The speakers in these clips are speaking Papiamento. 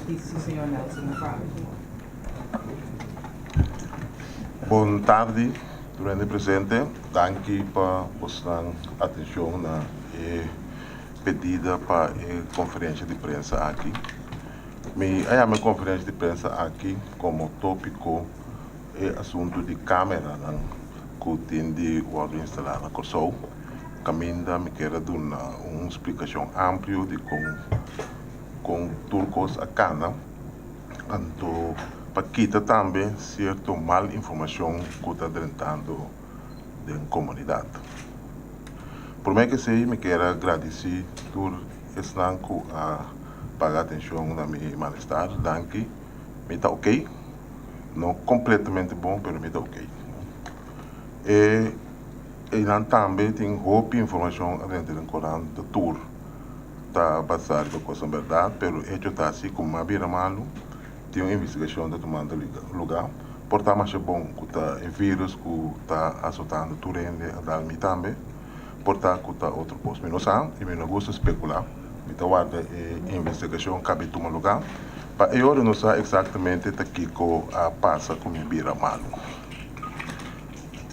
Hustisia, señor Nelson Navarro. Bon tardi tur hende presente. Danki pa bosnan atencion na e pedida pa e conferencia di prensa aki. Mi a yama e conferencia di prensa aki como topico e asunto di cameranan cu tin di wordo instala na Corsou. Caminda mi kier a duna un splicacion amplio di con con tur cos a cana. Anto pa kita tambe cierto mal informacion cu ta drentando den comunidad. Prome cu esey mi kier a gradici tur esnan cu a paga atencion na mi malestar. Danki. Mi ta ok. No completamente bon, pero mi ta ok. E eynan tambe tin hopi informacion adentro den corant tur ta basa riba cosnan berdad, pero hecho ta asi cu mi a bira malo, tin un investigacion ta tumando luga. Por ta masha bon cu ta e virus cu ta azotando tur hende a dal mi tambe, por ta cu ta otro cos. Mi no sa y mi no gusta specula. Mi ta warda e investigacion cabe tuma luga pa e ora no sa exactamente ta kico a pasa cu mi bira malo.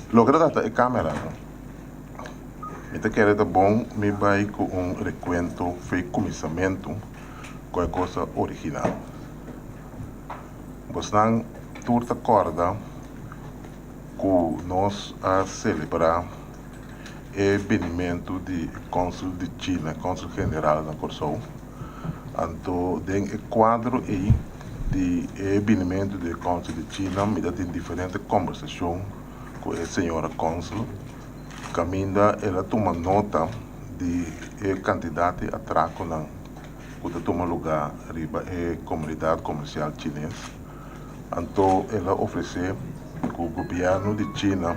Loke ta trata e cameranan, mi ta kere ta bon mi bay cu un recuento fe cuminsamento cu e cos a origina. Bosnan tur ta corda cu nos a celebra e binimentu di Consul di China, Consul General na Corsou. Anto den e cuadro ey di e binimentu di e Consul di China mi ta tin diferente conversacion cu e señora Consul caminda el a tuma nota di e cantidad di atraconan cu ta tuma luga riba e comunidad comercial Chines. Anto el a ofrece cu gobierno di China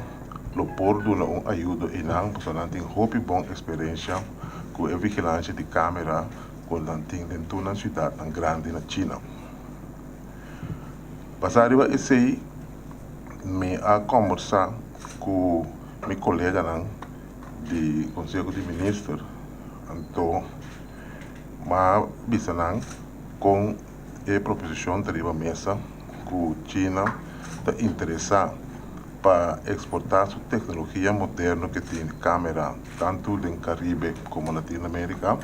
lo por duna un ayudo einan pasobra nan tin hopi bon experiencia cu e vigilancia di camera cu nan tin den tur nan ciudadnan grandi na China. Basa riba esey mi a combersa cu mi coleganan di Conseho di Minister anto m'a bisa nan con e proposicion ta riba mesa cu China ta interesa pa exporta su tecnologia moderno ke tin camera tanto den Caribe como Latino America,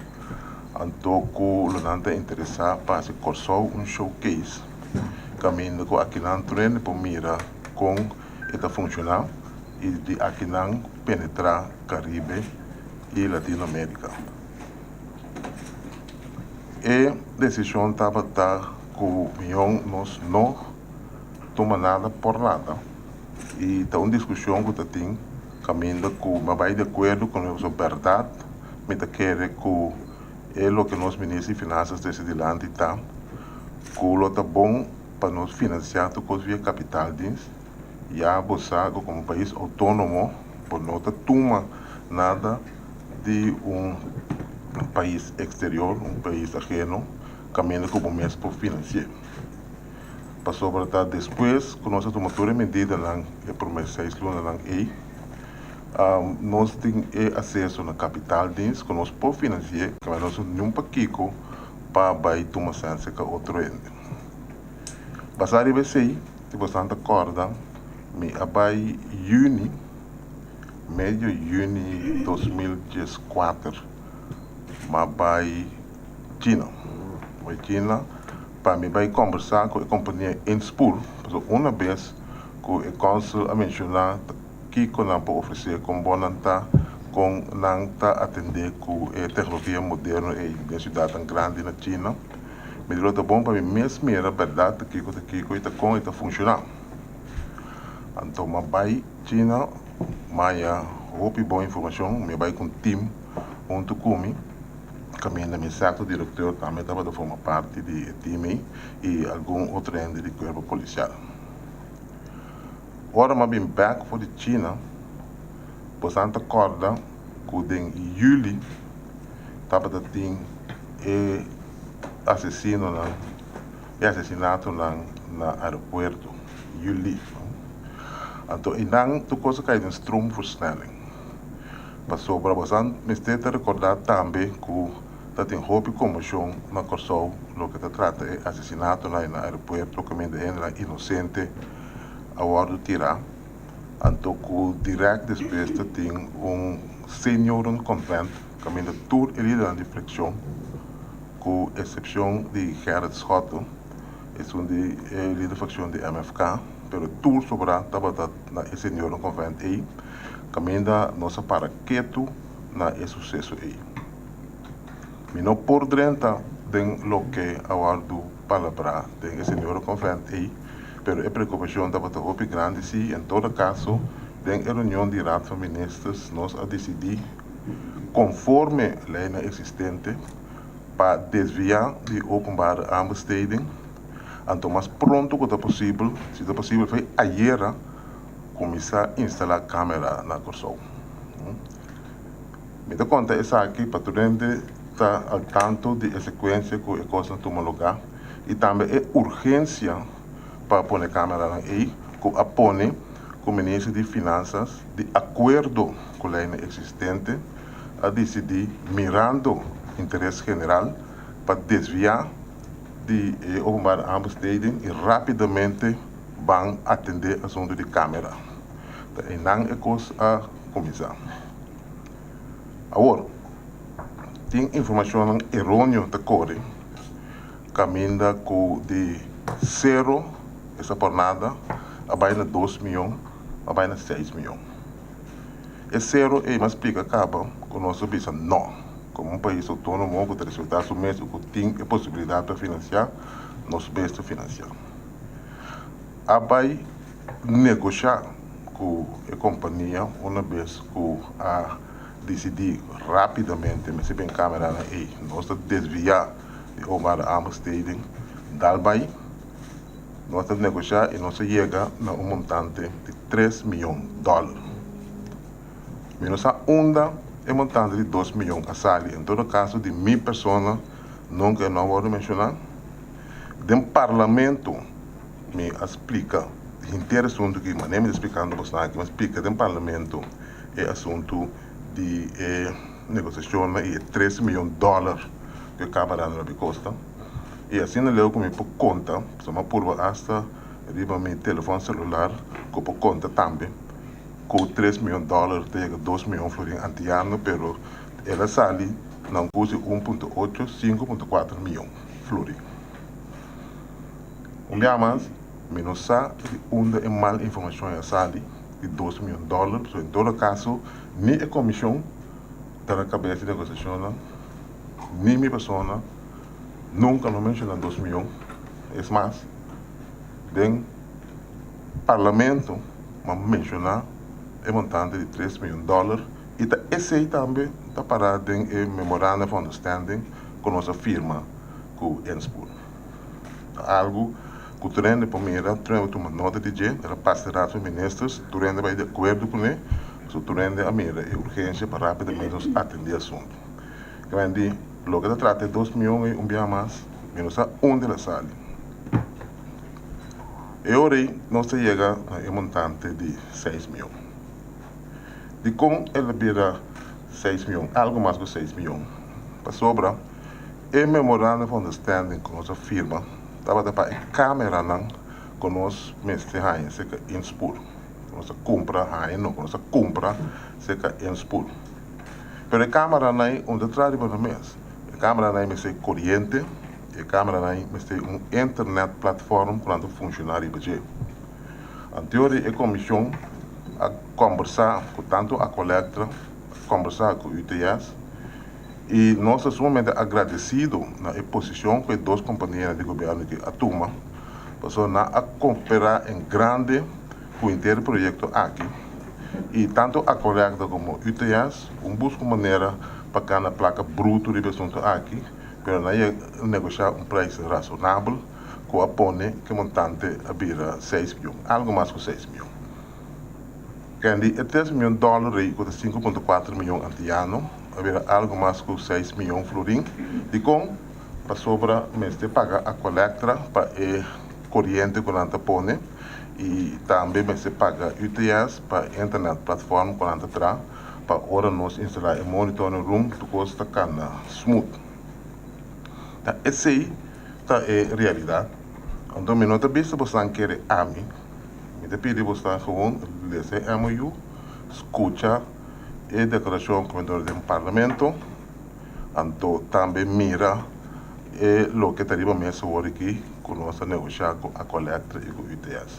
anto cu lo nan ta interesa pa haci Corsou un showcase caminda cu akinan tur hende por mira con e ta funciona y di akinan penetra Caribe y Latino America. E desishon tabata ku mion nos no tuma nada por nada i ta un diskushon ku ta tin kaminda ku mi a bai di akuerdo ku nos bèrdat. Mi ta kere ku e loke nos Minister di Finansas trese dilanti ta ku lo ta bon pa nos finansiá tur kos via kapitaldiens. Ya bo sa ku komo pais outónomo bo no ta tuma nada di un pais eksterior, un pais aheno, kaminda ku bo mes por finansi'é. Pasobra ta despues ku nos a tuma tur e medidanan e promé seis lunanan ei, nos tin e aseso na kapitaldiens ku nos por finansi'é, kaminda nos no tin niun pakiko pa bai tuma sensia ka otro hende. Basá riba esei, Si boso ta kòrda, mi a bai yüni, medio yüni 2014, m'a bai China. Bai China pa mi bai kòmbersá ku e kompania Inspur, pasobra una bes ku e kònsel a menshoná kiko nan por ofresé, kon bon nan ta, kon nan ta atendé ku e teknologia moderno ei den siudatnan grandi na China. Mi di lo ta bon pa mi mes mira bèrdat ta kiko ta kiko i ta kon e ta funshoná. Anto m'a bai China, m'a haña hopi bon informashon. Mi a bai ku un tim huntu ku mi, kaminda mi sèkto direktor tambe tabata forma parti di e tim ei i algun otro hende di kuerpo polisial. Ora m'a bin bèk for di China, bosan ta kòrda ku den yüli tabata tin e asesinonan, e asesinatonan na aeropuerto, yüli. Anto einan tur kos a kai den stroomversnelling. Pasobra bosan mester ta rekordá tambe ku. Ta tin hopi konmoshon na Kòrsou loke ta trata e asesinatonan na aeropuerto kaminda hendenan inosente a wòrdu tirá. Anto ku dirèkt despues ta tin un seniorenconvent kaminda tur e lidernan di frakshon, ku eksepshon di Gerrit Schotte, esun di e lider frakshon di MFK, pero tur sobrá tabata na e seniorenconvent ei kaminda nos a para ketu na e suseso ei. Mi no por drenta den loke a wòrdu palabrá den e seniorenconvent ei, pero e preokupashon tabata hopi grandi sí. En todo kaso, den e reunion di Raad van Ministers nos a disidí, konforme leinan eksistente, pa desviá di openbare aanbesteding, anto mas pronto ku ta posibel, si ta posibel fei ayera, kuminsá instalá kamera na Kòrsou. Mi ta konta esaki pa tur hende ta al tanto di e sekuensia ku e kosnan tuma lugá i tambe e urgensia pa pone kameranan ei ku a pone ku Minister di Finansas di akuerdo ku leinan eksistente a disidí mirando interes general pa desviá di e openbare aanbesteding i rápidamente ban atendé asuntu di kamera. Ta einan e kos a kuminsá. Awor, tin informashonnan eróneo ta kore kaminda ku di sero esa pornada a bai na dos mion, a bai na seis mion. E sero ei mas splika kaba ku nos a bisa no. Komo un pais outónomo ku ta respetá su mes i ku tin e posibilidat pa finansiá, nos mes ta finansiá. A bai negoshá ku e kompania una bes ku a disidí rápidamente mester bin kameranan ei. Nos ta desviá di Omar Aanbesteding dal bai. Nos ta negoshá i nos a yega na un montante di tres mion dòler. Mi no sa unda e montante di dos mion a sali. En todo kaso di mi persona nunka e no a wòrdu menshoná. Den parlamento mi a splika henter asuntu aki, manera mi ta splikando bosnan aki, mi a splika den parlamento e asuntu di e negosiashonnan i e tres mion dòler ku e kameranan lo kosta. I asina leu ku mi por konta, pasobra mi a purba asta riba mi telefòn selular ku por konta tambe ku tres mion dòler ta yega dos mion florin antiano, pero el a sali na un kos di un punto ocho, 5.4 mion florin. Un bia mas, mi no sa di unda e mal informashon a sali di dos mion dòler, pasobra en todo kaso ni e komishon ta na kabes di negosiashonnan, ni mi persona nunka no menshona dos mion. Es mas, den parlamento mi a menshona e montante di tres mion dòler i ta esei tambe ta pará den e Memorandum of Understanding ku nos a firma ku Innsbruck. Ta algu ku tur hende por mira, tur hende por tuma nota di dje, el a pasa Raad van Ministers, tur hende bai di akuerdo kuné, pasobra tur hende a mira e urgensia pa rápidamente nos atendé e asuntu. Kimen di loke ta trata e dos mion ei un biaha mas, mi no sa unda el a sali. E ora ei nos ta yega na e montante di seis mion. Dikon el a bira seis mion, algu mas ku seis mion? Pasobra e Memorandum of Understanding ku nos a firma tabata pa e kameranan ku nos mester haña serka Inspur. Ku nos a kumpra, haña no, ku nos a kumpra serka Inspur. Pero e kameranan ei un ta traha riba nan mes. E kameranan ei mester koriente, e kameranan ei mester un internet platform ku nan ta funshoná riba dje. Anterior di e komishon a kombersá ku tantu Aqualectra, a kombersá ku UTS i nos ta sumamente agradesido na e posishon ku e dos kompanianan di gobièrnu aki a tuma, pasobra nan a koperá en grande ku henter e proyekto aki i tantu Aqualectra komo UTS un buska un manera pa gana plaka bruto riba e asuntu aki, pero nan a negoshá un preis rasonabel ku a pone ku e montante a bira seis mion, algu mas ku seis mion. Kendi e tres mion dòler ei ku ta 5.4 mion antiano a bira algu mas ku seis mion florin. Dikon? Pasobra mester paga Aqualectra pa e koriente ku nan ta pone i tambe mester paga UTS pa internet platform ku nan ta traha pa ora nos instalá e monitoring room tur kos ta kana smooth. Ta esei ta e realidat. Anto mi no ta bisa bosan kere ami. Mi ta pidi bosan gewoon lesa e MOU, skucha e deklarashon ku mi dor den Parlamento, anto tambe mira e loke ta riba mesa awor aki ku nos ta negoshá ku Aqualectra i ku UTS.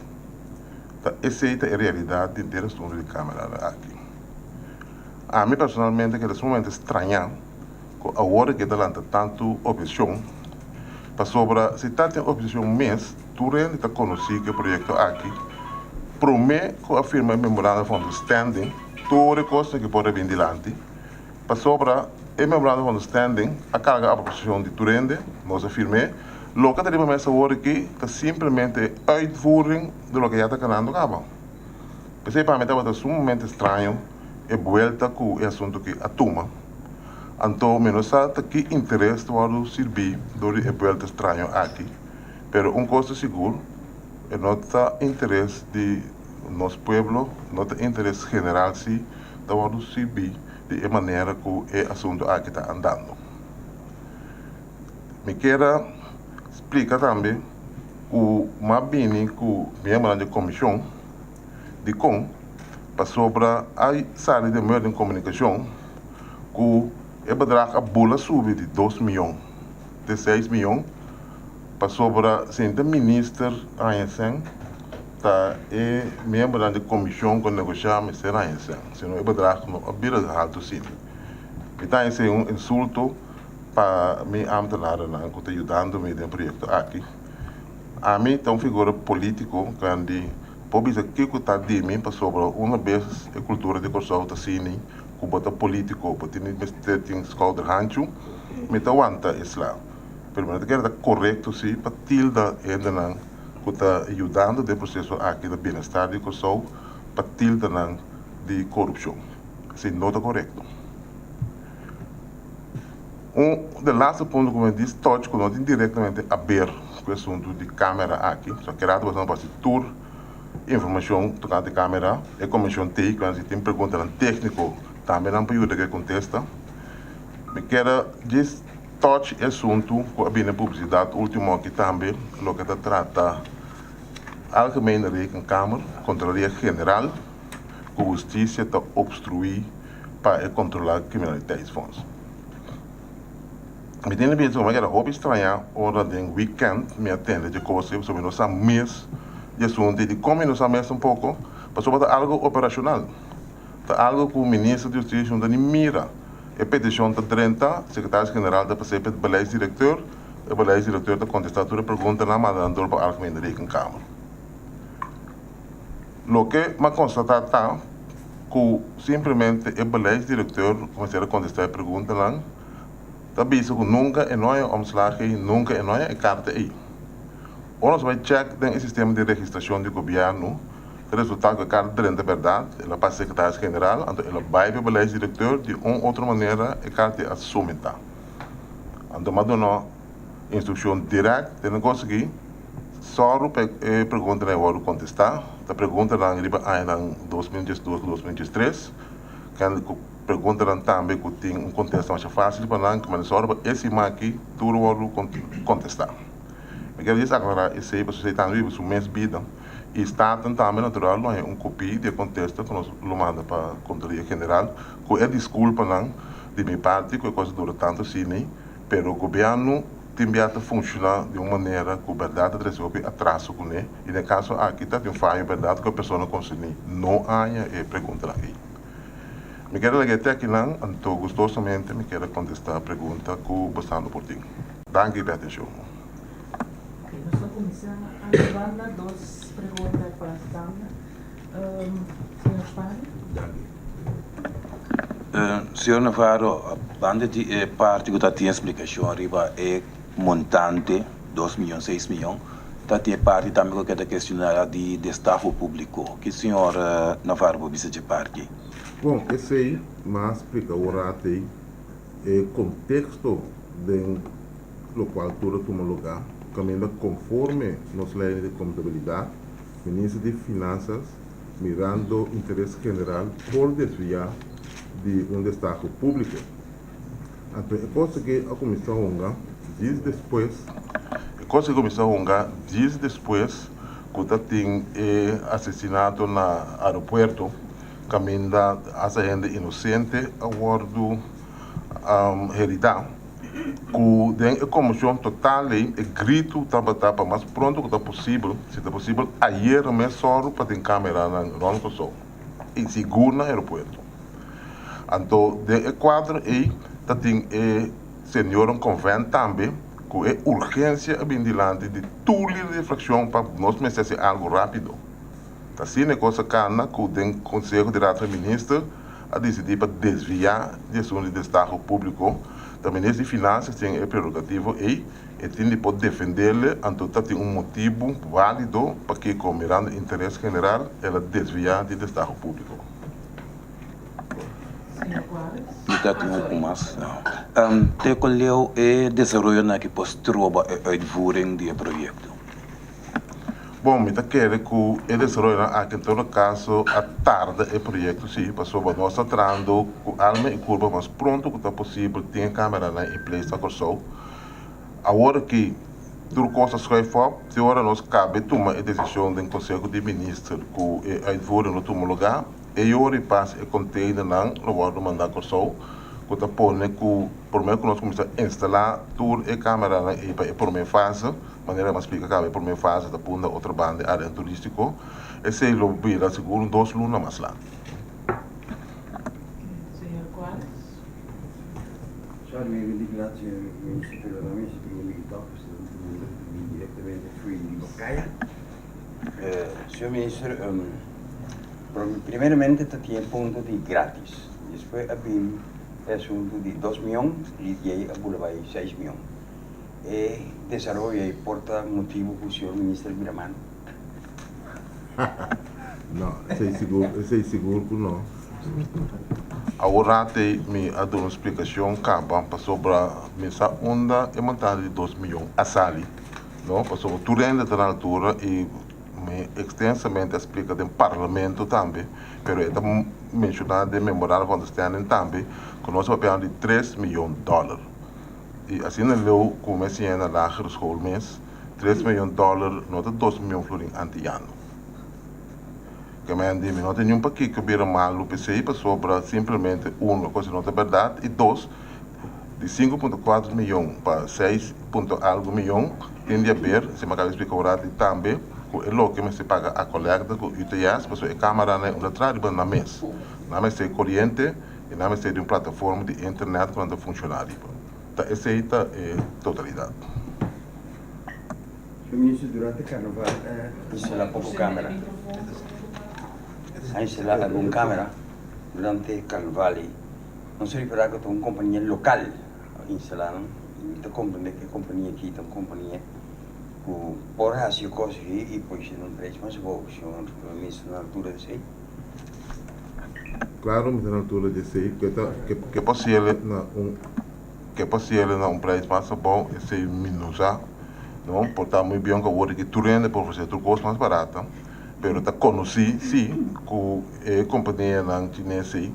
Ta esei ta e realidat di henter asuntu di kameranan aki. Ami personalmente keda sumamente strañá ku awor ke ta lanta tantu opheshon, pasobra si ta tin opheshon mes, tur hende ta konosí ku e proyekto aki. Promé ku a firma e Memorandum of Understanding, tur e kosnan ke por a bin dilanti, pasobra e Memorandum of Understanding a karga aprobashon di tur hende, nos a firm'é. Loke ta riba mesa awor aki ta simplemente e uitvoering di loke ya ta kanando kaba. P'esei pa mi tabata sumamente straño e buelta ku e asuntu aki a tuma. Anto mi no sa ta ki interes ta wòrdu sirbí dor di e buelta straño aki, pero un kos ta sigur, e no ta interes di nos pueblo, no ta interes general si ta wòrdu sirbí di e manera ku e asuntu aki ta andando. Mi kier a splika tambe ku m'a bini ku miembronan di komishon dikon pasobra a sali den medio den komunikashon ku e bedrag a bula subi di dos miyon te seis miyon pasobra sinta minister haña sèn ta e miembronan di komishon ku a negoshá mester haña sèn sino e bedrag no a bira haltu asina. Mi ta haña esei un insulto pa mi ambtenarennan ku ta yudando mi den proyekto aki. Ami ta un figura polítiko grandi, por bisa kiko ta di mi pasobra una bes e kultura di Kòrsou ta sini ku bo ta polítiko, bo tin mester tin skouder hanchu, mi ta wanta e sla. Pero mi no ta kere ta korekto si pa tilda hendenan ku ta yudando den proseso aki na bienestar di Kòrsou pa tilda nan di korupshon. Esei no ta korekto. Un de laatste punto ku mi di touch ku no tin direktamente aber ku e asuntu di kamera aki, so ke rato boso no por hasi tur informashon tokante kamera, e komishon t'ei ku si tin preguntanan tékniko tambe nan por yuda ku e kontesta. Mi kier a djis touch e asuntu ku a bini na publisidat ultimo aki tambe loke ta trata Algemene Rekenkamer, Kontrolaria General, ku hustisia ta opstruí pa e kontrolá kriminaliteitsfonds. Mi tin bisa ku mi a keda hopi strañá ora den wikènt mi a tende dje kos ei pasobra mi no sa mes di asuntu i dikon mi no sa mes tampoko pasobra ta algu operashonal, ta algu ku minister di hustisia no ta ni mira. E petishon ta drenta, sekretaris general ta pas'é pa e beleidsdirekteur, e beleidsdirekteur ta kontestá tur e preguntanan manda nan dor pa Algemene Rekenkamer. Loke m'a konstatá ta ku simplemente e beleidsdirekteur ku mester a kontestá e preguntanan ta bisa ku nunka e no haña omslag ei, nunka e no haña e karta ei. Ora nos bai chèk den e sistema di registrashon di gobièrnu ta resultá ku e karta drenta bèrdat, el a pasa sekretaris general, anto el a bai pa e beleidsdirekteur di un otro manera e karta ei a sometá. Anto m'a duna instrukshon dirèkt den e kos aki. Sòru pa e preguntanan ei wòrdu kontestá. Ta preguntanan riba añanan 2012 ku 2013. Kende ku preguntanan tambe ku tin un kontesta masha fásil pa nan, ku mester sòru pa e siman aki tur wòrdu kontestá. Mi kier djis aklará esei pasobra esei tambe biba su mes bida i Staten tambe natural lo haña un kopí di e kontesta ku nos lo manda pa Kontraloria General ku e diskulpanan di mi parti ku e kos a dura tantu asina ei, pero gobièrnu Tin bia ta funciona di un manera cu berdad ta trece hopi atraso cune y den caso aki ta tin fayo berdad cu e persona concerni no haña e preguntanan ey. Mi kier a laga e te akinan, anto gustosamente mi kier a contesta pregunta cu bosnan lo por tin. Danki pa e atencion. Ok, nos ta cuminsa a banda dos pregunta pa Sander. Señor Spani. Danki. Señor Navarro, banda di e parti ku ta tin splikashon riba e montante, dos miyon, seis miyon, ta tin e parti tambe ku keda kestioná di destafo públiko. Ki señor Navarro por bisa dje parti? Bon, esei m'a splika un rato ei e konteksto den lokual tur a tuma lugá, kaminda konforme nos lei di kontabilidat, Minister di Finansas, mirando interes general por desviá di un destaho públiko. Anto e kos aki a kuminsá hunga djis despues, e kos a kuminsá hunga djis despues ku ta tin e asesinato na aeropuerto kaminda hasta hende inosente a wòrdu heridá. Ku den e konmoshon total ei e gritu tabata pa mas pronto ku ta posibel, si ta posibel ayera mes sòru pa tin kameranan rònt Kòrsou i sigur na aeropuerto. Anto den e kuadro ei ta tin e senioren konvènt tambe ku e urgensia a bin dilanti di tur lider di frakshon pa nos mester hasi algu rápido. Ta asina e kos a kana ku den Konseho di Raad van Minister a disidí pa desviá di asuntu di destaho públiko. Ta Minister di Finansias tin e prerogativo ei, e tin di por defendele, anto ta tin un motibu válido pakiko mirando interes general el a desviá di destaho públiko. Mi ta tin un mas. Te con leu e desaroyonan aki por stroba e uitvoering di e proyecto? Bon, mi ta kere ku e desaroyonan aki en todo kaso a tarda e proyekto si, pasobra nos ta trahando ku alma i kurpa mas pronto ku ta posibel tin e kameranan in place na Kòrsou. Awor aki tur kos a schuif op, te ora nos kabe tuma e desishon den Konseho di Minister ku e uitvoering lo tuma lugá, E ora i pas e containernan lo wordo manda Corsou cu ta pone cu prome cu nos cuminsa instala tur e cameranan ey pa e prome fase, manera mi a splica caba e prome fase ta punda otro banda e area turistico, esey lo bira sigur un dos luna mas lat. Señor Cuares. Sorry, mi a declara, señor minister, pero na mi pregunta ki tok, pasobra mi pregunta ta bini directamente for di Bocaya. Señor minister, Primeramente ta tin e punto di gratis, despues a bin e asuntu di dos mion y di ei a bula bai seis mion. E desaroyo ei por ta motibu ku señor minister bira mano? No, esei sigur, esei sigur ku no. Awor rate mi a duna un splikashon kaba pasobra mi sa unda e montante di dos mion a sali, no, pasobra tur hende ta na altura y Mi extensamente a splica den Parlamento tambe, pero e ta menciona den Memorandum of Understanding tambe cu nos a papiando di tres miyon dollar. Y asina leu cu mi a siña na lagere school mes, tres miyon dollar no ta dos miyon florin Antiyano. Kemey di mi no tin niun pakico bira malo p'esey pasobra simplemente uno e cosa no ta berdad y dos, di 5.4 miyon pa 6 punto algo miyon tin di haber, si mi a kaba di splika un rati tambe, ku e loke mester paga a kolekta ku UTS pasobra e kameranan unda traha riba nan mes. Nan mester koriente i nan mester di un plataforma di internet ku nan ta funshoná riba. Ta esei ta e totalidat. Señor Minister, durante Carnaval a instala poko camera. A instala algun camera durante Carnaval y nos a ripara cu ta un compania local a instala nan y mi ta comprende cu e compania aki ta un compania cu por haci e cos aki y por haci un prijs mas abou. Señor Minister na altura di esey? Claro mi ta na altura di esey, cu e ta, ke por haciele na un. Ke pa siele na un prijs mas abou, esei mi no sa. No por ta muy bien ku awor aki tur hende por ofresé tur kos mas barata, pero ta konosí si ku e kompanianan chines ei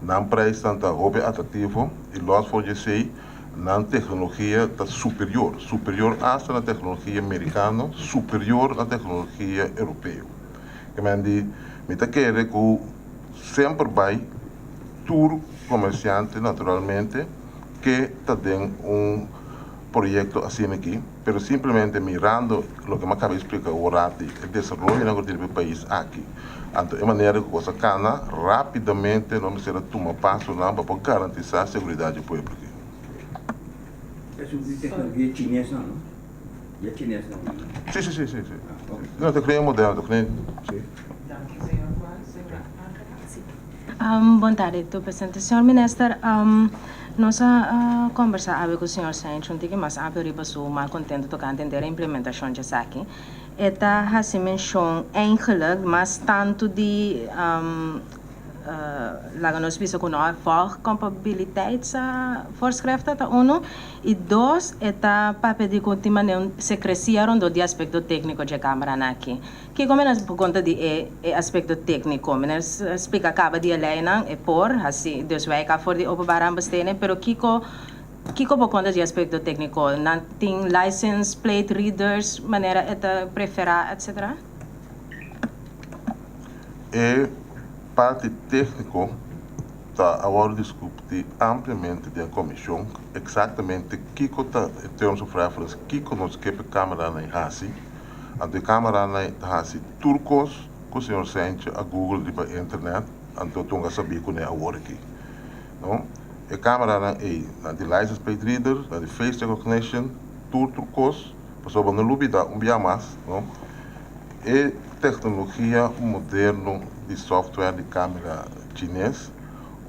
nan prijsnan ta hopi atraktivo i lòs for di esei nan teknologia ta superior, superior asta na teknologia merikano, superior na teknologia europeo. Ke men di mi ta kere ku semper bai tur komersiante naturalmente ke ta den un proyekto asina aki, pero simplemente mirando loke mi a kaba di splika awor rati, e desaroyonan ku tin riba e pais aki, anto e manera ku kos a kana rápidamente nos mester a tuma pasonan pa por garantisá seguridat di e pueblo aki. Esun di teknologia chines nan, no? Ya chines nan. Si, si, si, si, si. No, teknologia moderno, teknologia, si. Danki, señor Juan. Señora Angela. Si. Bon tardi tur presente. Señor Minister, nos a kombersá awe ku señor Sainz un tiki mas amplio riba su malkontento tokante henter e implementashon djesaki. E ta hasi menshon eigenlijk mas tantu di Laga nos bisa ku no a volg compabiliteitsvoorschriften ta unu i dos e ta papia di ku tin manera un sekresia rondó di aspekto tékniko dje kámaranan aki. Kiko mi nan por konta di e e aspekto tékniko? Mi nan splika kaba di e leinan e por hasi dus wijk af for di openbare aanbesteding pero kiko. Kiko bo konta di aspekto tékniko? Nan tin license plate readers, manera e ta preferá, etc.? E parti tékniko ta awor diskutí ampliamente den komishon, eksaktamente kiko ta in terms of reference, kiko nos ke pa kameranan hasi. Anto e kameranan ta hasi tur kos ku señor Sanchez a google riba internet, anto tunga sabí kuné awor aki. No? E kameranan ei, nan tin license plate reader, nan tin face recognition, tur kos, pasobra no lubidá un bia mas, no? E teknologia moderno di software di kamera chines,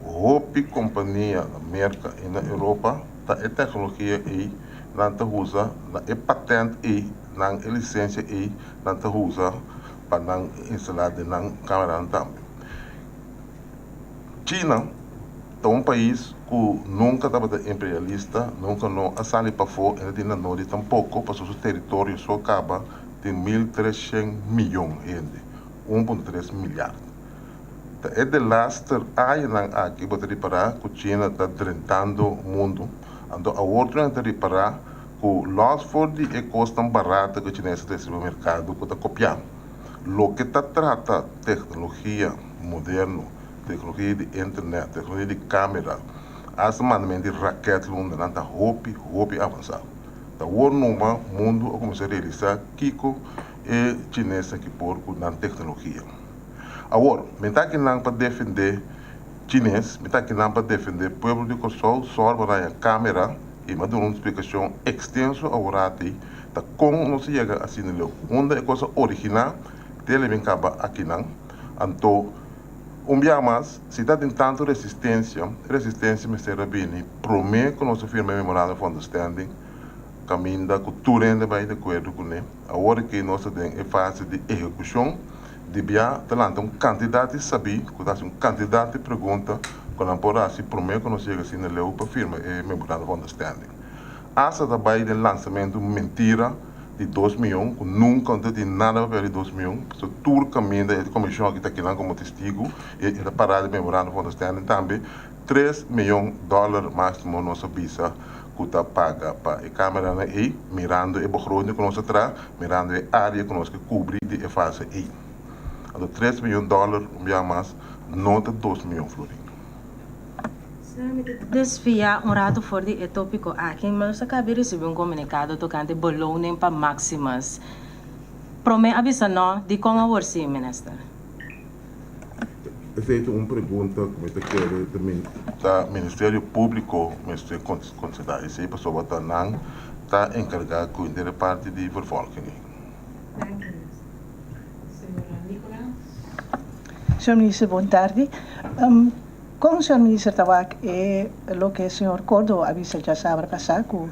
hopi kompania na Merka i na Europa ta e teknologia ei nan ta usa na e patent ei, nan e lisensia ei nan ta usa pa nan instalá den nan kameranan tambe. China ta un pais ku nunka tabata imperialista, nunka no a sali pafó i no tin na nodi tampoko, pasobra su teritorio so kaba tin 1300 mion hende, 1.3 milyar. Ta e delaster añanan aki bo ta ripará ku China ta drentando mundu, anto awor ta ripará ku los for di e kosnan barata ku chines ta riba merkado ku ta kopiá. Loke ta trata teknologia moderno, teknologia di internet, teknologia di kamera, asta mandamentu di raket lunda, nan ta hopi, hopi avansá. Ta awor numa mundu a kuminsá realisá kiko e chines aki por ku nan teknologia. Awor, mi ta akinan pa defendé chines, mi ta akinan pa defendé pueblo di Kòrsou, sòru pa haña kamera i mi a duna un splikashon ekstenso awor ati ta kon nos a yega asina leu. Unda e kos a originá, te bin kaba akinan. Anto, un bia mas, si ta tin tantu resistensia, resistensia mester a bini promé ku nos a firma e memorandum of understanding, kaminda ku tur hende bai di akuerdo kuné. Awor ku nos ta den e fase di ehekushon, di bia ta lanta un kantidat di sabí, ku ta hasi un kantidat di pregunta ku nan por hasi promé ku nos yega asina leu pa firma e memorandum of understanding. Asta ta bai den lansamentu mentira di 2 mion, ku nunka no tin nada pa di 2 mion. So tur kaminda e komishon aki ta akinan komo testigu i ta pará di memorandum of understanding tambe, 3 mion dòler máksimo nos a bisa ku ta paga pa e kameranan ei, mirando e begroting ku nos a traha, mirando e área ku nos ke kubri di e fase ei. Anto 3 mion dòler, un bia mas, no ta 2 mion florin. Desviá un ratu for di e tópiko aki, mas a kaba di risibí un komunikado tokante beloning pa Maximus. Promé a bisa no, di kon awor sí, minister? Esei ta un pregunta ku mi ta kere ta Ministerio Públiko mester konsiderá esei, pasobra ta nan ta enkargá ku henter parti di vervolging. Dank u. Señora Nicolás. Señor minister, bon tardi. Kon señor minister ta wak e loke señor Córdoba a bisa djasabra pasá ku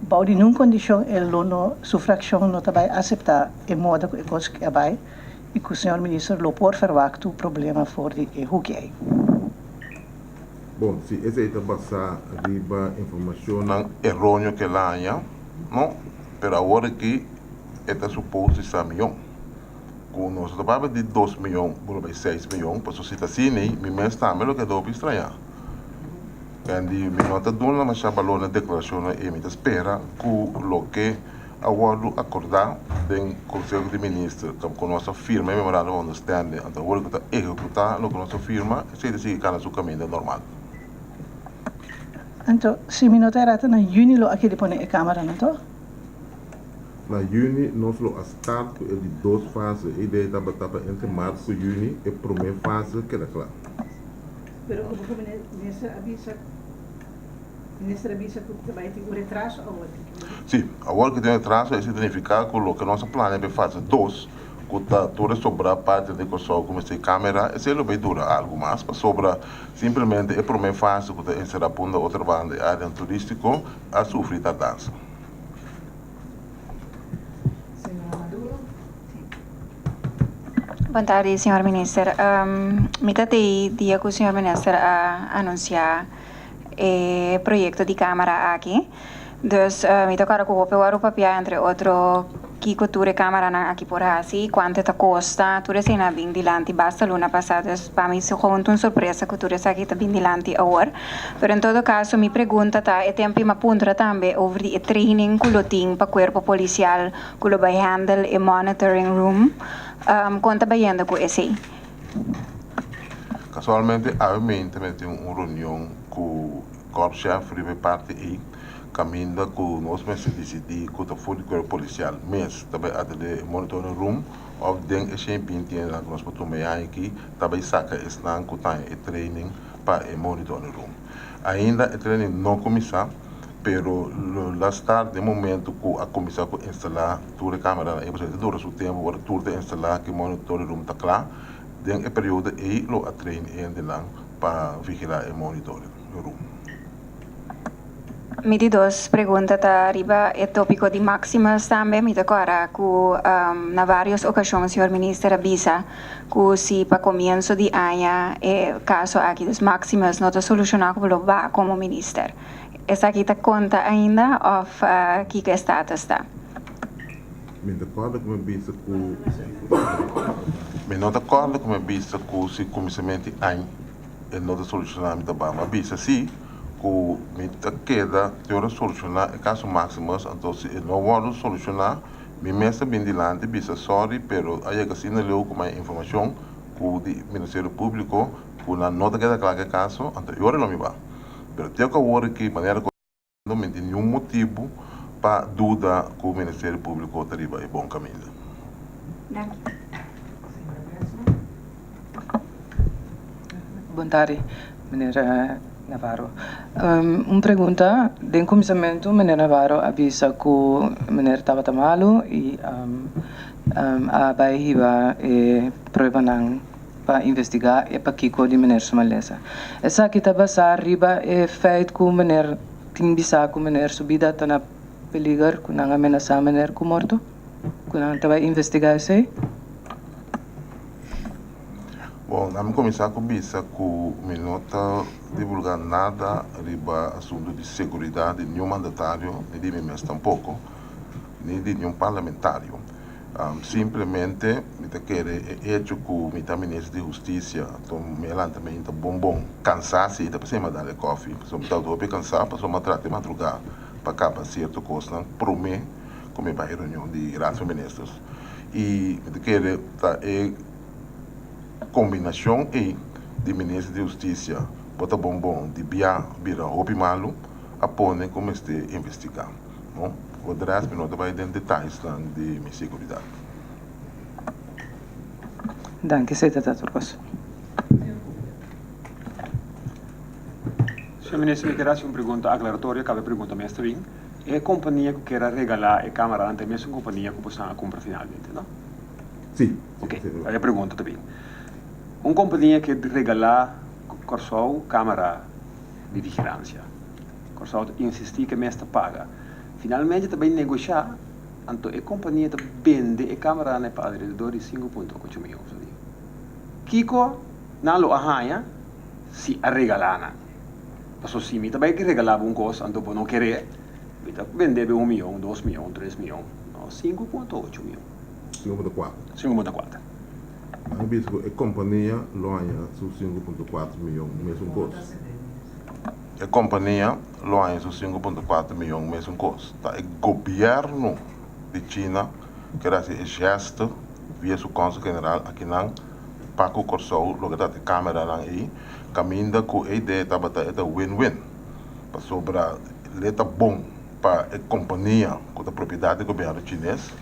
bou di ningun kondishon e lo no, su frakshon no ta bai aseptá e moda ku e kos a bai i ku señor minister lo por verwacht problema for di e huki ei? Bon, si esei ta basá riba informashon eróneo ku el a haña, no, pero awor aki e ta suposto di 1 mion. Ku nos ta papia di 2 mion, bueno, bai 6 mion, pasobra si ta asina, mi mes tambe lo keda hopi strañá. Di mi no ta duna masha balor na deklarashon ei, mi ta spera ku loke a wòrdu akordá den Konseho di Minister, ku nos a firma e memorandum of understanding, anto awor ku ta ehekutá loke nos a firma, esei ta sigui kana su kaminda normal. Anto, si mi no ta erá, na yüni lo a kere pone e kameranan, toch? Na yüni nos lo a start ku e di dos fase. E idea tabata pa entre mart ku yüni e promé fase keda kla. Pero komo minister a bisa ku bai tin un retraso awor? Sí, awor ku tin retraso, esei ta nifiká ku loke nos a plania pa fase 2, ku ta tur sobra parti di Kòrsou ku mester kamera, esei lo bai dura algu mas, pasobra simplemente e promé fase ku ta enserá Punda Otrabanda e área turístiko a sufri tardansa. Señora Maduro. Bon tardi, señor minister. Mi ta di dia ku señor minister a anunsiá e proyekto di kamera aki. Dus mi ta kòrda ku hopi wòrdu papiá, entre otro. kiko tur e kámaranan aki por hasi, kuantu e ta kosta, tur eseinan a bin dilanti basta luna pasá. Dus pa mi gewoon ta un sorpresa ku tur esaki ta bin dilanti awor. Pero en todo kaso mi pregunta ta, e tempu mi a puntra tambe over di e training ku lo tin pa kuerpo polisial ku lo bai handle e monitoring room, kon ta bayendo ku esei? Kasualmente awe mente mi tin un reunion ku Korpschef riba e parti ei, kaminda ku nos mester disidí ku ta for di kuerpo polisial mes ta bai atendé e monitoring room òf den e 120 hendenan ku nos por tuma e aña aki ta bai saka esnan ku taña e training pa e monitoring room. Ainda e training no kuminsá, pero lo la start den momento ku a kuminsá ku instalá tur e kameranan ei, pasobra e ta dura su tempu ora tur ta instalá ku e monitoring room ta kla. Den e periodo ei lo a train e hendenan pa vigilá e monitoring room. Mi di dos pregunta ta riba e tópiko di Maximus tambe. Mi ta kòrda ku na vários okashon señor Minister a bisa ku si pa komienso di aña e kaso aki, dus Maximus, no ta solushoná ku bo lo ba komo Minister. Esaki ta konta ainda òf kiko e status ta? Mi ta kòrda ku mi a bisa ku Mi no ta kòrda ku mi a bisa ku si kuminsamentu di aña e no ta solushoná mi ta ba. Mi a bisa si ku mi ta keda te ora solushoná e kaso Maximus, anto si e no wòrdu solushoná mi mes ta bin dilanti bisa sòri pero a yega asina leu ku mi a informashon ku di Ministerio Públiko ku nan no ta keda kla ku e kaso, anto e ora lo mi ba. Pero te ku awor aki manera ku. No mi tin niun motibu pa duda ku Ministerio Públiko ta riba e bon kaminda. Danki. Bon tardi, meneer Navarro. Un pregunta, den kuminsamentu meneer Navarro a bisa ku meneer tabata malu i a bai hiba e pruebanan pa investigá e pakiko di meneer su malesa. Esaki ta basá riba e feit ku meneer tin bisá ku meneer su bida ta na peliger, ku nan a menasá meneer ku morto, ku nan ta bai investigá esei? Bon, nan mi kuminsá ku bisa ku mi no ta divulgá nada riba asuntu di seguridat di niun mandatario, ni di mi mes tampoko, ni di niun parlamentario. Simplemente mi ta kere e hecho ku mi ta minister di hustisia, anto mi a lanta mi ta bon bon kansá si, ta p'esei mi a dal e kòfi, pasobra mi tabata hopi kansá pasobra mi a trata di madrugá pa kaba sierto kosnan promé ku mi bai reunion di Raad van Ministers. I mi ta kere ta e kombinashon ei di minister di hustisia bo ta bon bon di bia bira hopi malu a pone ku mester investigá. No, for de rest mi no ta bai den detaysnan di mi seguridat. Danki, esei ta ta tur kos. Señor Minister, mi kier haci un pregunta aclaratorio, caba e pregunta mes ta bin. E compania cu kier a regala e cameranan ta e mesun compania cu bosan a cumpra finalmente, no? Si. Ok, e pregunta ta bin. Un compania ke regala Corsou camera di vigilancia. Kòrsou ta insistí ku e mes ta paga. Finalmente ta bai negoshá, anto e kompania ta bende e kameranan pa alrededor di 5.8 mion florin. Kiko nan lo a haña si a regalá nan? Pasobra si mi ta bai regalá bo un kos anto bo no ker'é, mi ta bend'é bo un mion, dos mion, tres mion, no 5.8 mion. 5.4. 5.4. Nan a bisa ku e kompania lo haña su 5.4 mion mesun kos. E kompania lo haña su 5.4 mion mesun kos. Ta e gobièrnu di China ker hasi e gesto via su kònsul general akinan pa ku Kòrsou loke ta e kameranan ei kaminda ku e idea tabata e ta win-win pasobra le ta bon pa e kompania ku ta propiedat di gobièrnu chines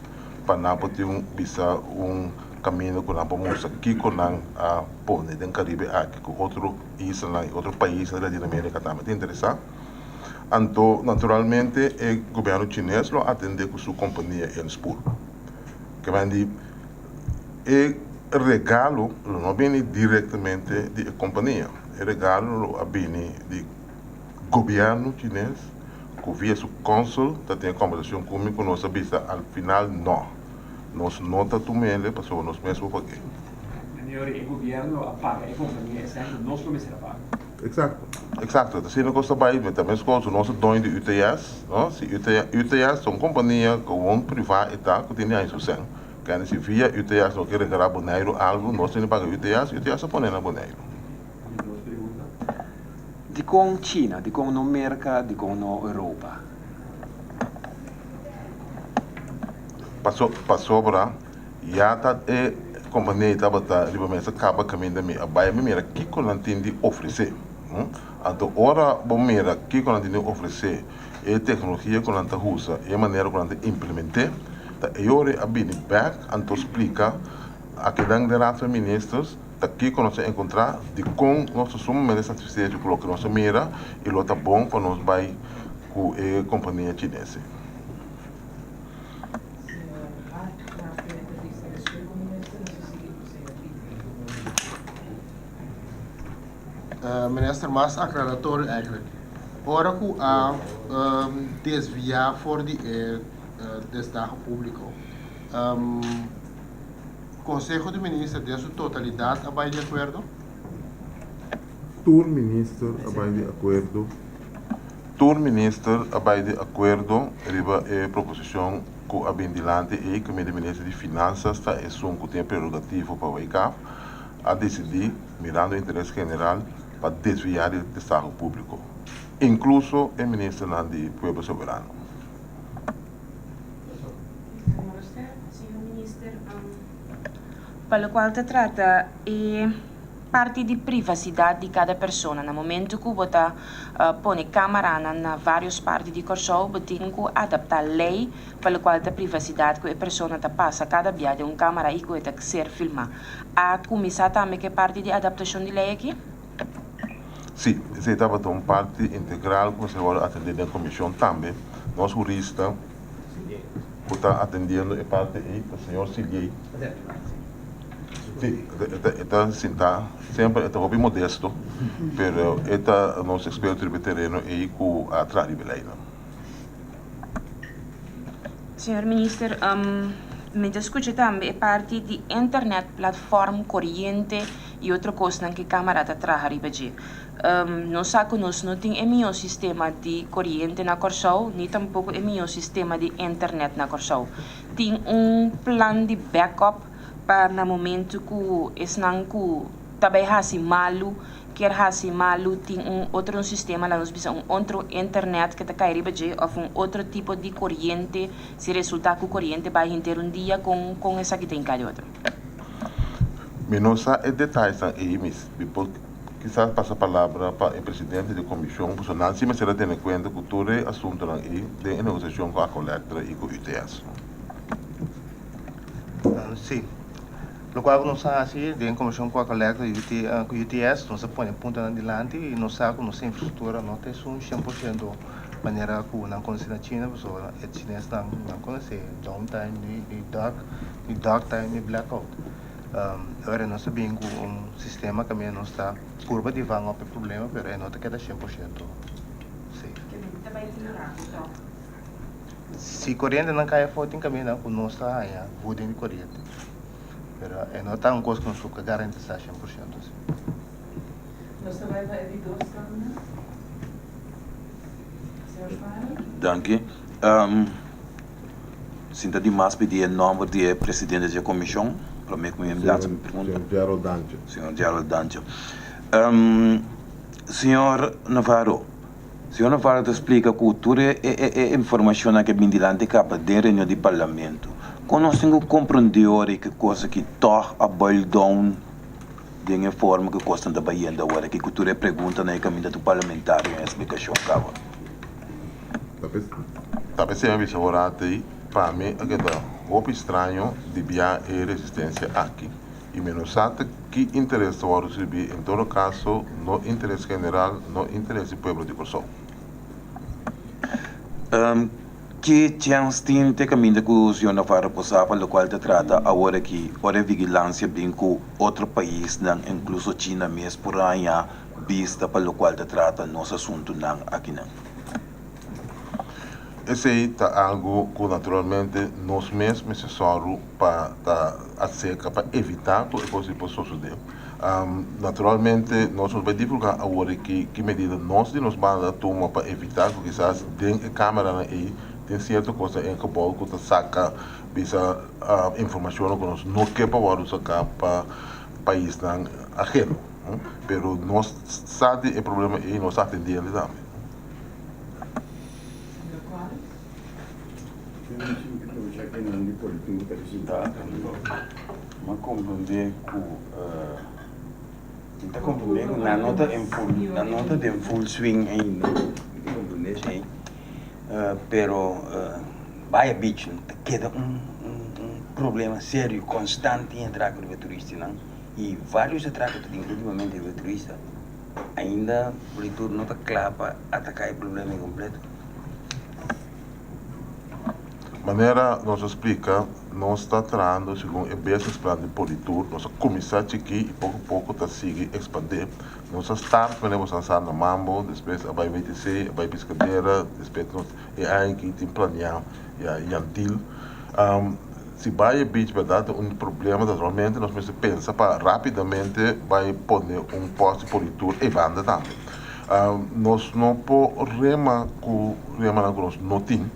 pa nan por tin un bisa un kaminda ku nan por mustra kiko nan a pone den Karibe aki ku otro islanan i otro paisnan di Latinoamerika tambe ta interesá. Anto naturalmente e gobièrnu chines lo atendé ku su kompania Enspool. Ke men di e regalo lo no bini direktamente di e kompania, e regalo lo a bini di gobièrnu chines ku via su kònsul ta tin e kòmbersashon ku mi ku nos a bisa al final nò, nos no ta tum'el pasobra nos mes por pag'é. Meneer, e gobièrnu lo a paga e kompania esei ku nos lo mester a paga. Eksakto, eksakto. Ta asina kos ta bai. Mi ta meskos ku nos ta doño di UTS, no? Si UTS, UTS ta un kompania gewoon privá e ta ku tin di haña su sèn. Kende si via UTS no ke regalá Boneiru algu, nos tin di paga UTS, UTS ta pone na Boneiru. Mi dos pregunta. Dikon China? Dikon no Merka? Dikon no Europa? Paso, pasobra ya ta e kompania ei tabata riba mesa kaba kaminda mi a bai mi mira kiko nan tin di ofresé. Anto ora bo mira kiko nan tin di ofresé, e teknologia ku nan ta usa, e manera ku nan ta implement'é, ta e ora a bini bèk anto splika akinan den Raad van Ministers ta kiko nos a enkontrá, dikon nos ta sumamente satisfecho ku loke nos a mira i lo ta bon pa nos bai ku e kompania chines ei. Señor Hart na e entrevista despues ku minister nos a sigui ku señor Piet Minister, mas aclaratorio eigenlijk. Ora cu a desvia for di e destaho publico, Conseho di Minister den su totalidad a bay di acuerdo? Tur minister a bay di acuerdo. Tur minister a bay di acuerdo riba e proposicion cu a bin dilanti ey cu mi minister di Finanzas ta esun cu tin e prerogativo pa bay caf a dicidi, mirando interes general, pa desvia di destaho publico, incluso e ministernan di Pueblo Soberano. Señor Minister, pa locual ta trata e parti di privacidad di cada persona, na momento cu bo ta pone camaranan na varios parti di Corsou, bo tin cu adapta ley pa locual ta privacidad cu e persona ta pasa cada bia den un camara y cu e ta ser filma. A cuminsa tambe cu e parti di adaptacion di ley aki? Sí, esei tabata un parti integral ku mester wòrdu atendé den komishon tambe. Nos hurista ku ta atendiendo e parti ei ta señor Siliey. Sí, e ta sintá semper, e ta hopi modesto, pero e ta nos eksperto riba e tereno ei ku a traha riba e leinan. Señor Minister, mi ta skucha tambe e parti di internet, platform, koriente i otro kosnan ku e kamara ta traha riba dje. Nos sa ku nos no tin e mihó sistema di koriente na Kòrsou, ni tampoko e mihó sistema di internet na Kòrsou. Tin un plan di backup pa na momentu ku esnan ku ta bai hasi malu kier hasi malu tin un otro un sistema laga nos bisa un otro internet ke ta kai riba dje of un otro tipo di koriente si resulta ku koriente bai henter un dia kon kon esaki ta hinka di otro. Mi no sa e detayesnan ei mis mi por kisas pasa palabra pa e presidente di komishon pasobra nan si mester a tene kuenta ku tur e asuntunan ei den e negosiashon ku Aqualectra i ku UTS. Si. Lokual ku nos a hasi den komishon ku Aqualectra i ku UTS, nos a pone puntonan dilanti i nos sa ku nos infrastruktura no ta esun 100% manera ku nan konosé na China pasobra e chinesnan nan konosé downtime ni dark ni dark time ni blackout. Ora nos a bin ku un sistema kaminda nos ta purba di vang op e problema pero e no ta keda 100% safe. Si korientenan kai afó tin kaminda ku nos ta haña voeding di koriente. Pero e no ta un kos ku nos por garantisá 100% si. Nos ta bai pa e di dos tanda. Señor Farrell. Danki. Sinta di mas pidi e nòmber di e presidente di e komishon promé ku mi lansa mi pregunta. Señor Gerald Dantje. Señor Gerald Dantje. Señor Navarro, Señor Navarro ta splika ku tur e e informashonnan ke bin dilanti kaba den reunion di parlamento. Kon nos tin ku komprendé ora i ki kos aki tòg a boil down den e forma ku e kosnan ta bayendo awor aki ku tur e preguntanan e kaminda tur parlamentario en splikashon kaba? Ta p'esei mi a bisa ora ei, pa mi a keda hopi straño di bia e resistensia aki. I mi no sa ta ki interes ta wòrdu sirbí, en todo kaso no interes general, no interes di pueblo di Kòrsou. Ki chèns tin te kaminda ku señor Navarro por sa pa lokual ta trata awor aki ora e vigilansia bin ku otro paisnan inkluso China mes por haña bista pa lokual ta trata nos asuntunan akinan? Esei ta algu ku naturalmente nos mes mester sòru pa ta aserka pa evitá ku e kos ei por sosodé. Naturalmente nos no ta bai divulgá awor aki ki medida nos di nos banda ta tuma pa evitá ku kisas den e kameranan ei tin sierto kosnan ingebouw ku ta saka bisa informashonnan ku nos no ke pa wòrdu saká pa paisnan aheno. Pero nos sa di e problema ei i nos ta atendiendo tambe. Mi a comprende cu mi ta comprende cu nan no ta en full nan no ta den full swing ainda mi ta comprende esey pero Baya Beach ta keda un un problema serio constant tin atraco riba turistanan y varios atraco ta tin ultimamente riba turista ainda Politur no ta cla pa ataca e problema completo. Manera nos a splika, nos ta trahando segun e business plan di Politur. Nos a kuminsá chikí i poko poko ta sigui ekspandé. Nos a start manera boso a sa na Mambo, despues a bai WTC, a bai Piscadera, despues nos e aña aki tin planeá ya Yantil. Si Baie Beach bèrdat ta un problema, naturalmente nos mester pensa pa rápidamente bai pone un pòst di Politur eibanda tambe. Nos no por rema ku remanan ku nos no tin,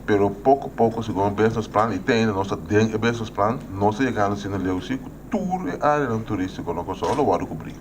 pero poko poko segun e business plan i te ainda nos ta den e business plan, nos ta yegando asina leu si ku tur e areanan turístiko na Kòrsou lo wòrdu kubrí.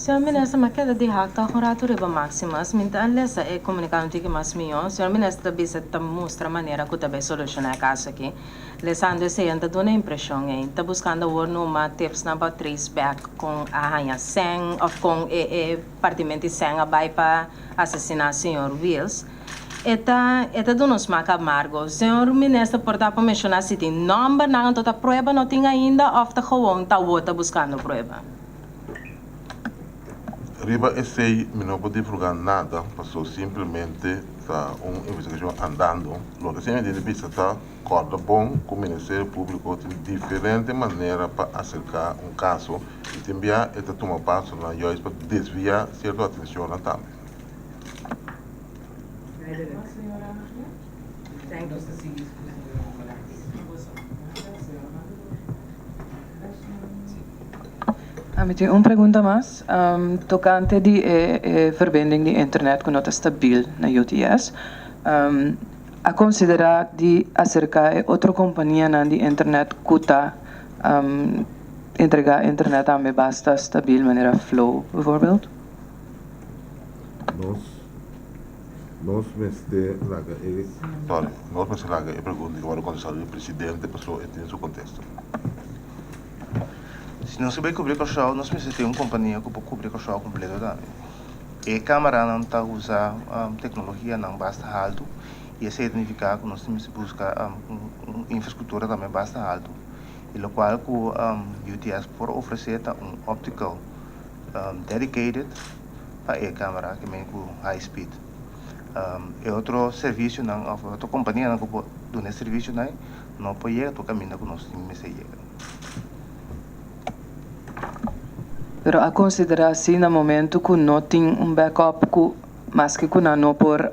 Señor Minister, mi a keda di hak tòg un ratu riba Maximus. Mi ta lesa e komunikado un tiki mas mihó. Señor Minister ta bisa ta mustra manera ku ta bai solushoná e kaso aki. Lesando esei ta duna impreshon ei. Ta buskando awor numa tipsnan pa trace back kon a haña sèn òf kon e e partimento di sèn a bai pa asesiná señor Wiels. E ta e ta duna un smak amargo. Señor Minister por ta por menshoná si tin nòmbernan anto ta prueba no tin ainda òf ta gewoon ta awor ta buskando prueba? Riba esei mi no por divulgá nada pasobra simplemente ta un investigashon andando. Loke si mi tin di bisa ta. Kòrda bon ku Ministerio Públiko tin diferente manera pa aserká un kaso i tin bia e ta tuma pasonan juist pa desviá sierto atenshonnan tambe. Mi tin un pregunta mas tokante di e verbinding di internet ku no ta stabil na UTS. A konsiderá di aserká e otro kompanianan di internet ku ta entregá internet tambe basta stabil manera Flow bijvoorbeeld? Nos nos mester laga e sorry nos mester laga e pregunta ki wòrdu kontestá dor e presidente pasobra e tin su kontesto. Si nos ke bai kubri Kòrsou nos mester tin un kompania ku por kubri Kòrsou kompleto tambe. E kameranan ta usa teknologianan basta haltu i esei ta nifiká ku nos tin mester buska un infrastruktura tambe basta haltu i lokual ku UTS por ofresé ta un optical dedicated pa e kamera ke men ku high speed. E otro servisionan òf e otro kompanianan ku por duna e servisionan no por yega tur kaminda ku nos tin mester yega. Pero a considera si na momento cu no tin un backup cu maske cu nan no por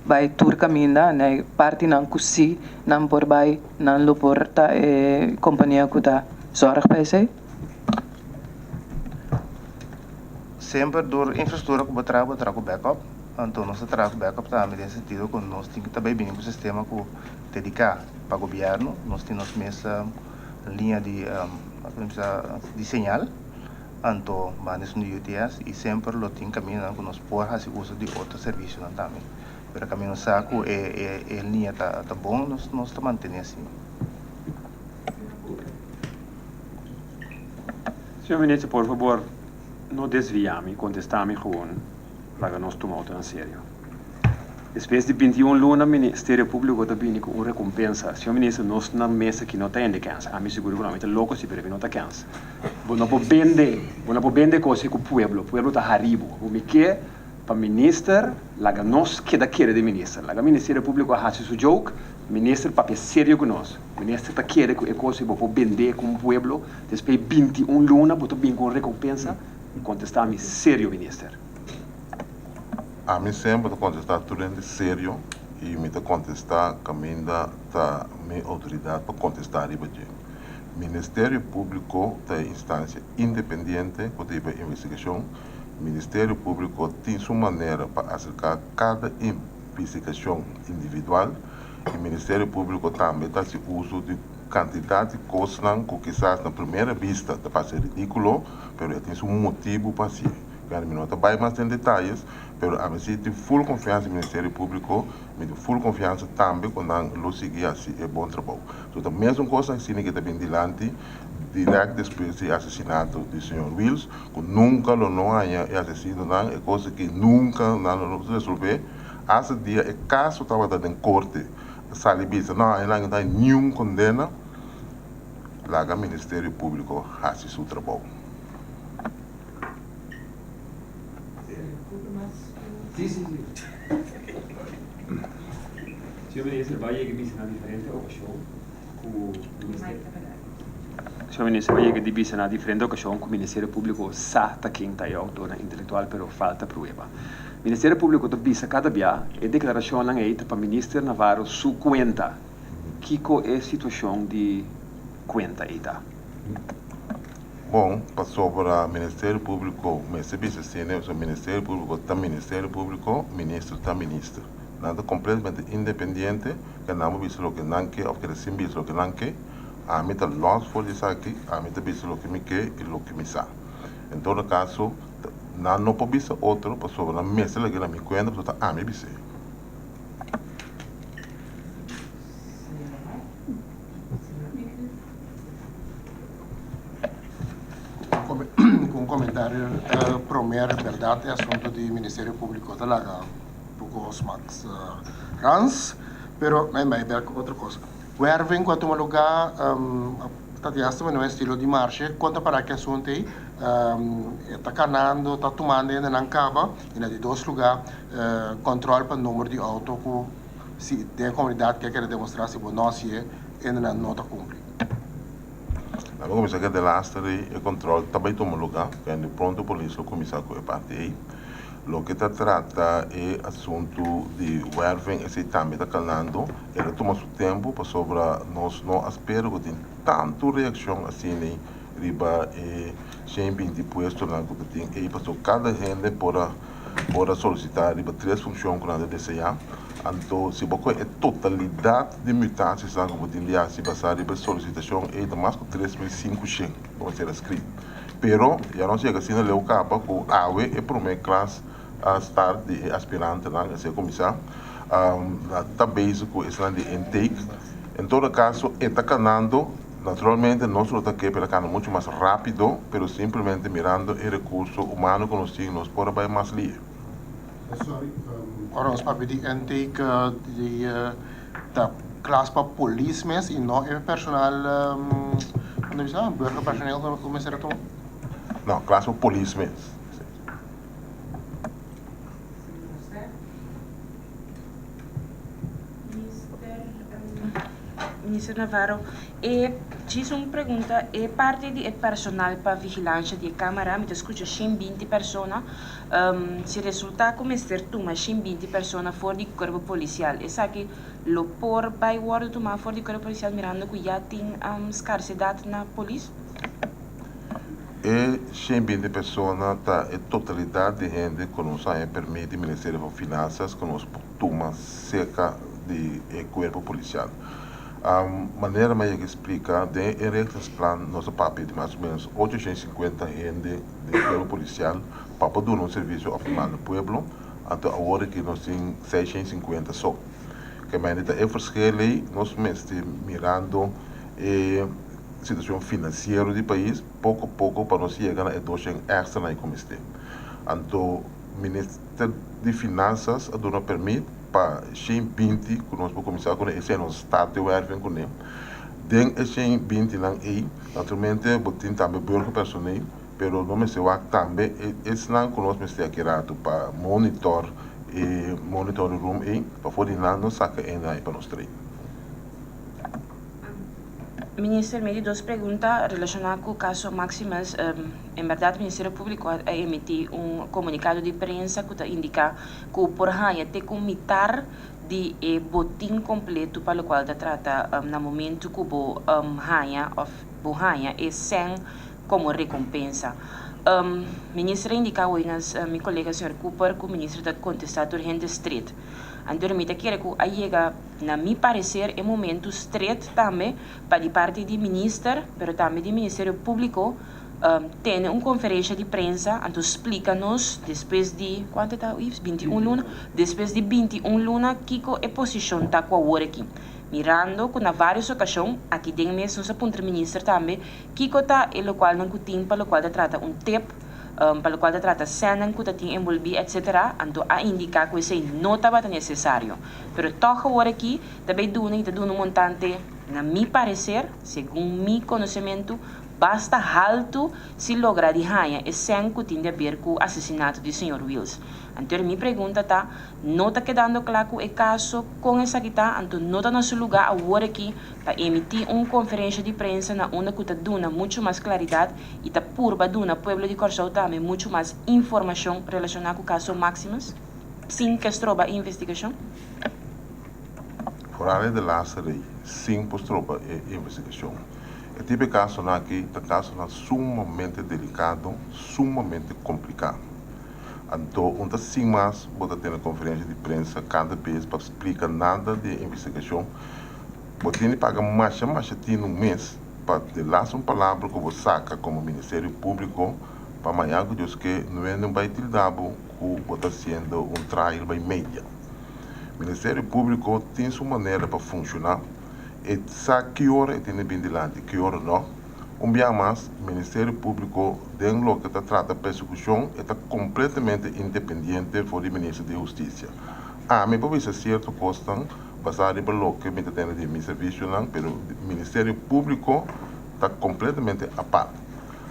bay tur caminda na e partinan cu si nan por bay nan lo por ta e compania cu ta zorg pa esey? Semper door infrastructura cu bo traha bo traha cu backup anto nos ta traha cu backup tambe den sentido cu nos tin cu ta bay bini cu sistema cu dedica pa gobierno nos tin nos mes liña di di señal anto banda esun di UTS y semper lo tin camindanan cu nos por haci uso di otro servicionan tambe pero caminda nos sa cu e e liña ta ta bon nos nos ta mantene asina. Señor Minister por fabor no desvia mi contesta mi gewoon laga nos tuma otro na serio. Despues di 21 luna Ministerio Publico ta bini cu un recompensa. Señor Minister, nos na mesa aki no ta hende kens. Ami sigur cu no. Ami ta loco si, pero mi no ta kens. Bo no por bende, bo no por bende cos cu pueblo. Pueblo ta haribo. Bo mi ke pa Minister laga nos keda kere den Minister. Laga Ministerio Publico a haci su joke, Minister papia serio cu nos. Minister ta kere cu e cos bo por bende cu un pueblo. Despues di 21 luna bo ta bini cu un recompensa? Contesta mi serio, Minister. Ami semper ta contesta tur hende serio. i mi ta kontestá kaminda ta mi outoridat pa kontestá riba dje. Ministerio Públiko ta e instansia independiente ku ta hiba investigashon. Ministerio Públiko tin su manera pa aserká kada investigashon individual i Ministerio Públiko tambe ta hasi uso di kantidat di kosnan ku kisas na primera bista ta parse ridíkulo, pero e tin su motibu pa hasié. Bueno, mi no ta bai mas den detayes, pero ami si tin full konfiansa den Ministerio Públiko, mi tin full konfiansa tambe ku nan lo sigui hasi e bon trabou. So ta mesun kos asina ke ta bin dilanti dirèkt despues di e asesinato di señor Wiels, ku nunka lo no haña e asesinonan, e kos aki nunka nan lo no resolvé, hasta dia e kaso tabata den korte, a sali bisa no, e nan no ta haña niun kondena, laga Ministerio Públiko hasi su trabou. Sí, sí, sí. Señor Minister, bo a yega bisa na diferente ocasion cu Ministerio. Señor Minister, bo a yega di bisa na diferente ocasion cu Ministerio Publico sa ta ken ta e autornan intelectual pero falta prueba. Ministerio Publico ta bisa cada bia e declaracionnan ey ta pa Minister Navarro su cuenta. Kico e situacion di cuenta ey ta? Bon, pasobra Ministerio Públiko mester bisa asina, pasobra Ministerio Públiko ta Ministerio Públiko, minister ta minister. Nan ta kompletamente independiente, ke nan por bisa loke nan ke òf keda sin bisa loke nan ke. Ami ta lòs for di esaki, ami ta bisa loke mi ke i loke mi sa. En todo kaso, nan no por bisa otro pasobra nan mester lag'é na mi kuenta pasobra ta ami bis'é. Ku un komentario promer bèrdat e asuntu di Ministerio Públiko ta laga poko smaks rans, pero mi bai bèk otro kos. Werving ku a tuma lugá ta di hasta mane un estilo di marshe, kon ta pará ki asuntu ei? E ta kanando, ta tumando hende nan kaba i na di dos lugá kòntròl pa numero di outo ku si den e komunidat ke kere demostrá si bo no hasié hende nan no ta kumpli. Nan lo kuminsá ku e delaster ei, e kòntròl ta bai tuma lugá, kende pronto polis lo kuminsá ku e parti ei. Loke ta trata e asuntu di werving esei tambe ta kanando, e ta tuma su tempu pasobra nos no a spera ku tin tantu reakshon asina ei riba e 120 puestonan ku ta tin ei pasobra kada hende por a por a solisitá riba tres funshon ku nan ta deseá. Anto si bo kohe e totalidat di mutasiesnan ku bo tin di hasi basá riba e solisitashon ei ta mas ku 3500 ku mester a skrit. Pero ya nos yega asina leu kaba ku awe e promé klas a start di e aspirantenan esei a kuminsá. Ta bezig ku esnan di intake. En todo kaso e ta kanando. Naturalmente nos lo ta ke pa el a kana muchu mas rápido, pero simplemente mirando e rekurso humano ku nos tin nos por a bai mas lihe. Sorry, ora nos papia di intake di ta klas pa polis mes y no e personal como ta bisa burgerpersoneel cu mester a tuma? No, klas pa polis mes. Minister Navarro, e djis un pregunta, e parti di e personal pa vigilancia di e camara, mi ta scucha 120 persona, si resulta cu mester tuma 120 persona for di cuerpo policial, esaki lo por bay wordo tuma for di cuerpo policial mirando cu ya tin scarcedad na polis? E 120 persona ta e totalidad di hende cu nos haña permit di Ministerio van Finanzas cu nos por tuma cerca di e cuerpo policial. Manera mi a yega splica, den e inrichtingsplan nos a papia di mas o menos 850 hende den cuerpo policial pa por duna un servicio optimal na pueblo, anto awor aki nos tin 650 so. Ke mende ta e verschil ei, nos mester mirando e situacion financiero di pais poco poco pa nos yega na e 200 extra nan ku mester. Anto Minister di Finanzas a duna permit pa 120 ku nos por kuminsá kuné, esei nos start de werving kuné. Den e 120 nan ei, naturalmente bo tin tambe burgerpersoneel, pero no mester wak tambe esnan ku nos mester aki rato pa monitor e monitoring room ei, pafó di nan nos saka e nan ei pa nos train. Minister, mi di dos pregunta relaciona cu caso Maximus. En berdad Ministerio Publico a emiti un comunicado di prensa cu ta indica cu por haya te cu mitar. di e botin kompleto pa lokual ta trata na momentu ku bo haña òf bo haña e sèn komo rekompensa. Minister a indiká hoy na mi kolega señor Cooper ku minister ta kontestá tur hende stret. Anto mi ta kere ku a yega na mi pareser e momentu stret tambe pa di parti di minister pero tambe di Ministerio Públiko tene un konferensha di prensa anto splika nos despues di kuantu ta Yves? 21 luna? Despues di 21 luna kiko e posishon ta ku awor aki. Mirando ku na vários okashon aki den mes nos a puntra minister tambe kiko ta e lokualnan ku tin pa lokual ta trata un tep pa lokual ta trata sènnan ku ta tin enbolbí etsetera anto a indiká ku esei no tabata nesesario. Pero tòg awor aki ta bay duna y ta duna un montante, na mi parecer, segun mi conocemento, basta halto si logra di haña e sèn cu tin di haber cu asesinato di señor Wiels. Anto mi pregunta ta, no ta kedando cla cu e caso con esaki ta, anto no ta na su lugar awor aki pa emiti un conferencia di prensa na unda cu ta duna mucho mas claridad y ta purba duna pueblo di Corsou tambe mucho mas informacion relaciona cu caso Maximus, sin ke stroba e investigacion? Foral e de laatste rei, sin por stroba e investigashon. E tipo e kasonan aki ta kasonan sumamente delikado, sumamente kompliká. Anto un ta sin mas bo ta tene konferensha di prensa kada bes pa splika nada di e investigashon. Bo tin di paga masha masha tinu mes pa de laatste un palabra ku bo saka komo Ministerio Públiko pa mañan ku Dios ke no hende bai tilda bo ku bo ta hasiendo un trial by media. Ministerio Públiko tin su manera pa funshoná, e sa ki ora e tin di bin dilanti, ki ora no. Un bia mas, Ministerio Públiko den loke ta trata persekushon e ta kompletamente independiente for di Minister di Hustisia. Ami por bisa sierto kosnan basá riba loke mi ta tende di mi servisionan, pero Ministerio Públiko ta kompletamente apart.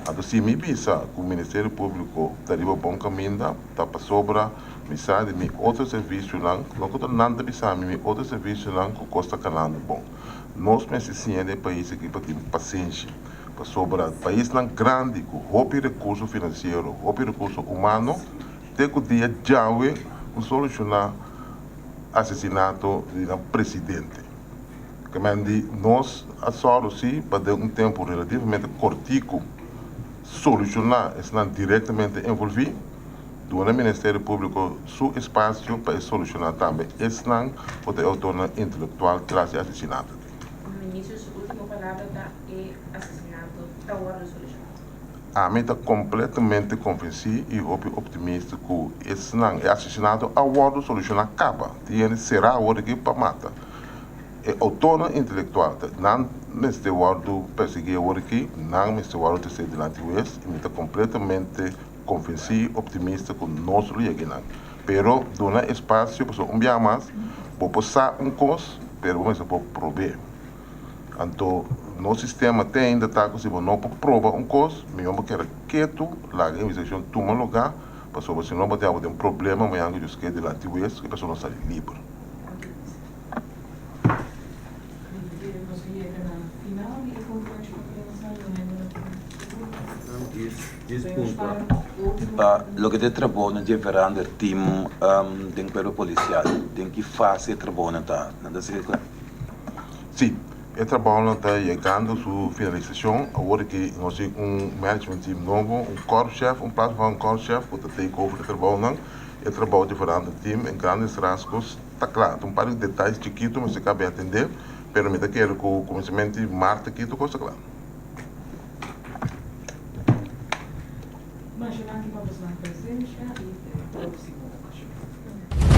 Anto si mi bisa ku Ministerio Públiko ta riba bon kaminda, ta pasobra mi sa di mi otro servisionan, no ku ta nan ta bisa mi, mi otro servisionan ku kos ta kanando bon. Nos mester siña den e pais aki pa tin pasenshi, pasobra paisnan grandi ku hopi rekurso finansiero, hopi rekurso humano, te ku dia djawe un solushoná asesinato di nan presidente. Kemen di nos a sòru si pa den un tempu relativamente kortiku solushoná esnan direktamente envolví, duna Ministerio Públiko su espasio pa e solushoná tambe esnan ku ta e outornan intelektual tras di asesinato di. Minister su último palabra ta e asesinato ta wòrdu solushoná. Ami ta kompletamente konvensí i hopi optimista ku esnan e asesinato a wòrdu solushoná kaba. Tin hende será awor aki pa mata. E outornan intelektual ta nan mester wòrdu persiguí awor aki, nan mester wòrdu tresé dilanti hues i mi ta kompletamente konvensí i optimista ku nos lo yega einan. Pero duna espasio pasobra un biaha mas bo por sa un kos pero bo mester por prob'é. Anto nos sistema te ainda ta ku si bo no por proba un kos mihó bo keda ketu laga e investigashon tuma lugá pasobra si no bo ta yaba den problema mañana ku Dios ke dilanti hues ku e persona sali liber. Pa loke ta e trabounan dje verander team den kuerpo polisial, den ki fase e trabounan ta? Nan ta sigui kla? Si, e trabounan ta yegando su finalisashon. Awor ki nos tin un management team nobo, un korpschef, un plas van korpschef ku ta take over e trabounan. E trabou di veranda team en grandes rasgos ta kla. Ta un par di detayes chikitu mester kabe atendé, pero mi ta kere ku kuminsamentu di mart aki tur kos ta kla. Masha danki pa boso nan presencia y te próximo ocasion.